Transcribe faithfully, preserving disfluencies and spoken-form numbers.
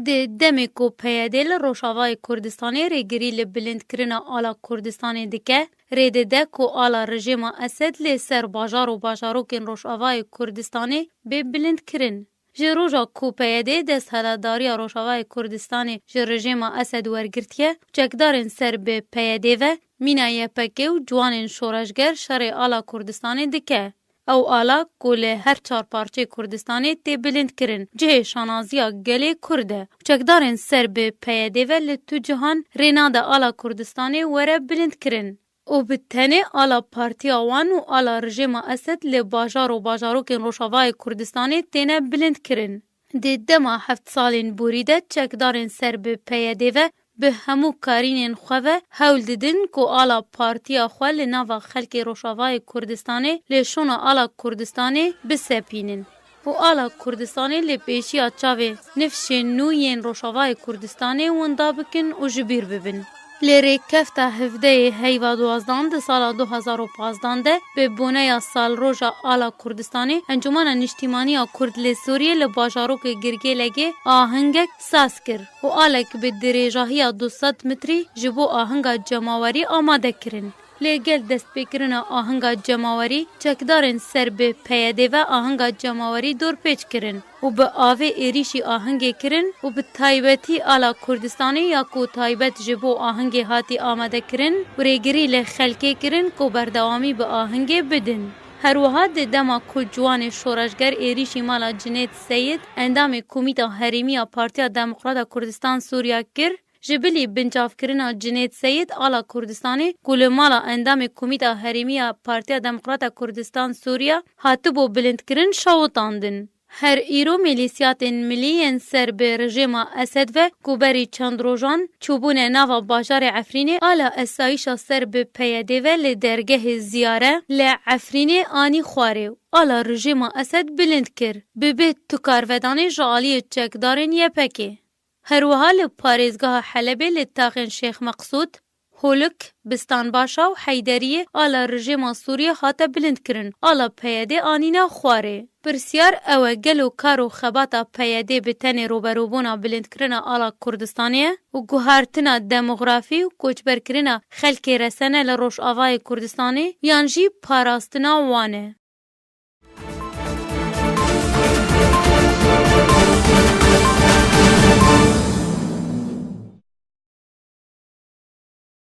Di demê ku P Y D li Rojavayê Kurdistanê rêgirî li bilindkirina ala Kurdistanê dike, rê dide ku ala rejêma Esed li ser bajar û bajarokên Rojavayê Kurdistanê bê bilindkirin. Ji roja ku P Y D desthilatdariya Rojavayê Kurdistanê ji rejêma Esed wergirtiye, çekdarên ser bi P Y D ve mîna Y P G û ciwanên şoreşger şerê ala Kurdistanê dike. Ew ala ku li her çar parçeyê Kurdistanê tê bilindkirin, cihê şanaziya gelê Kurd e. Çekdarên ser bi P Y D ve li tu cihan rê nade ala Kurdistanê were bilindkirin û bi tenê ala partiya wan û ala rejêma Esed li bajar û bajarokên Rojavayê Kurdistanê têne bilindkirin. Di dema heft salên borî de çekdarên ser bi P Y D ve bi hemû karînên xwe ve hewl didin ku ala partiya xwe li nava xelkê Rojavayê Kurdistanê li şûna ala Kurdistanê bisepînin û ala Kurdistanê li pêşiya çavê nifşên nû yên Rojavayê Kurdistanê winda bikin û ji bîr bibin. Li rêkefta hevdehê heyva duwazdan di sala du hezar û pazdan de bi boneya salroja ala Kurdistanê, Encûmena Niştîmaniya Kurd li Sûriyê li bajarokê Girgêlegê ahingek saz kir û alek bi dirêjahiya du sed metrî ji bo ahinga cemawerî amade kirin. Lê gel destpêkirina ahinga cemawerî, çekdarên ser bi P Y D ve ahinga cemawerî dorpêç kirin û bi avê êrîşî ahingê kirin û bi taybetî ala Kurdistanê ya ku taybet ji bo ahingê hatî amadekirin û rêgirî li xelkê kirin ku berdewamî bi ahingê bidin. Her wiha di dema ku ciwanê şoreşger êrîşî mala Cinêd Seyid, endamê Komîta Herêmî ya Partiya Demokrata Kurdistan Sûriya kir, ji bilî bincavkirina Cinêd Seyid ala Kurdistanê ku li mala endamê Komîta Herêmî ya Partiya Demokrata Kurdistan Sûriya hatibû bilindkirin şewitandin. Her îro milîsiyatên milî yên ser bi rejêma Esed ve ku berî çend rojan çûbûne nava bajarê Efrînê ala esayîşa ser bi P Y D ve li dergehê Ziyare li Efrînê anî xwarê û ala rejêma Esed bilind kir, bi bê tukarvedanê ji aliyê çekdarên Y P G. Her wiha li parêzgeha Helebê li taxên Şêx Meqsûd, Holik, Bistanbaşa û Heyderiyê ala rejêma Sûriyê hate bilindkirin, ala P Y D anîne xwarê. Pirsiyar ew e, gelo kar û xebata P Y D bi tenê roberûbûna bilindkirina ala Kurdistanê ye û guhartina demografî û koçberkirina xelkê resene li Rojavayê Kurdistanê yan jî parastina wan e?